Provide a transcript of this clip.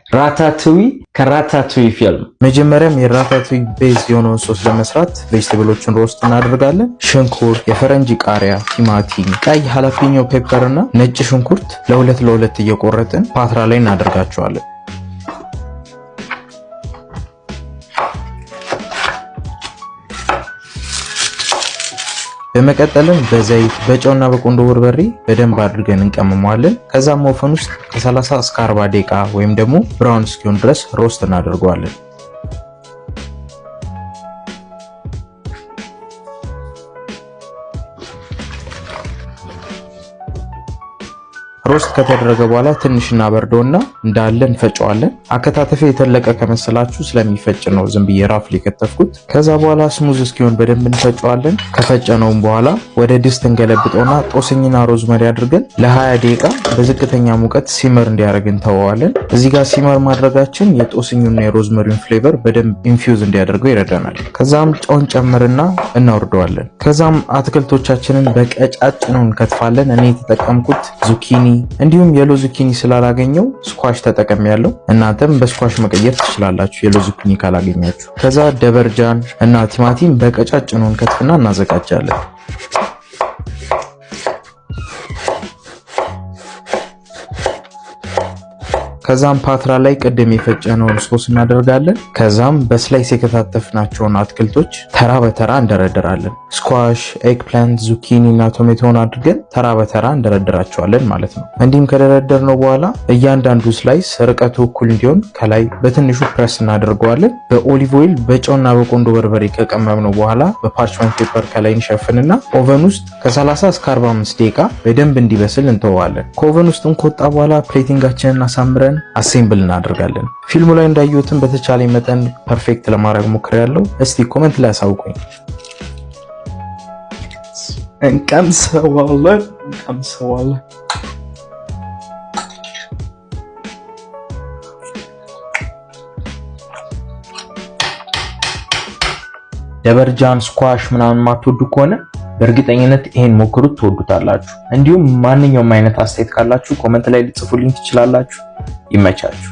Ratatouille ከ Ratatouille ፊልም። መጀመሪያም የ ratatouille base የሆነውን ሶስ ለመስራት vegetable ኦችን roast እናደርጋለን። ሽንኩርት፣ የፈረንጅ ቃሪያ፣ ቲማቲም፣ ቀይ jalapeno pepper እና ነጭ ሽንኩርት ለሁለት ለሁለት እየቆረጥን ፓትራ ላይ እናደርጋቸዋለን። በመቀጠልም በዘይት፣ በጨውና በቆንዶ በርበሬ በደንብ አድርገን እንቀምመዋለን። ከዛም oven ውስጥ ከ30 እስከ 40 ደቂቃ ወይም ደግሞ brown እስኪሆን ድረስ roast እናደርገዋለን። Roast ከተደረገ በኋላ ትንሽ እናበርደውና እንዳለ እንፈጨዋለን። አከታተፌ የተለቀ ከመሰላችሁ ስለሚፈጭ ነው ዝም ብዬ roughly የከተፍኩት። ከዛ በኋላ smooth እስኪሆን በደንብ እንፈጨዋለን። ከፈጨነውም በኋላ ወደ ድስት እንገለብጠውና ጦስኝና rosemary አድርገን ለ20 ደቂቃ በዝቅተኛ ሙቀት simmer እንዲያደርግ እንተወዋለን። እዚህ ጋር simmer ማድረጋችን የጦስኙና የ rosemary ውን flavor በደንብ infuse እንዲያደርገው ይረዳናል። ከዛም ጨውን ጨምርና እናወርደዋለን። ከዛም አትክልቶቻችንን በቀጫጭኑ እንከትፋለን። እኔ የተጠቀምኩት ዙኪኒ እንዲሁም yellow zucchini ስላላገኘው squash ተጠቅሜያለሁ። እናንተም በ squash መቀየር ትችላላችሁ yellow zucchini ካላገኛችሁ። ከዛ ደበርጃን እና ቲማቲም በቀጫጭኑ እንከትፍና እናዘጋጃለን። ከዛም ፓትራ ላይ ቅድም የፈጨነውን ሶስ እናደርጋለን። ከዛም በ slice የከታተፍናቸውን አትክልቶች ተራ በተራ እንደረድራለን። Squash፣ eggplant፣ zucchini እና tomato ን አድርገን ተራ በተራ እንደረድራቸዋለን ማለት ነው። እንዲህም ከደረደርነው በኋላ እያንዳንዱ slice ርቀቱ እኩል እንዲሆን ከላይ በትንሹ ፕረስ እናደርገዋለን። በ olive oil፣ በጨውና በቆንዶ በርበሬ ከቀመምነው በኋላ በ parchment paper ከላይ እንሸፍንና oven ውስጥ ከ30 እስከ 45 ደቂቃ በደንብ እንዲበስል እንተወዋለን። ከ oven ውስጥም ከወጣ በኋላ plating ኣችንን አሳምረን assemble እናደርጋለን። ፊልሙ ላይ እንዳየሁትም በተቻለ መጠን perfect ለማድረግ ሞክሬያለሁ። እስቲ comment ላይ አሳውቁኝ። እንቀምሰዋለን፣ እንቀምሰዋለን። ደበርጃን፣ squash ምናምን ማትወዱ ከሆነ በእርግጠኝነት ይሄን ሞክሩት፣ ትወዱታላችሁ። እንዲሁም ማንኛውም አይነት አስተያየት ካላችሁ comment ላይ ልትጽፉልኝ ትችላላችሁ። ይመቻችሁ።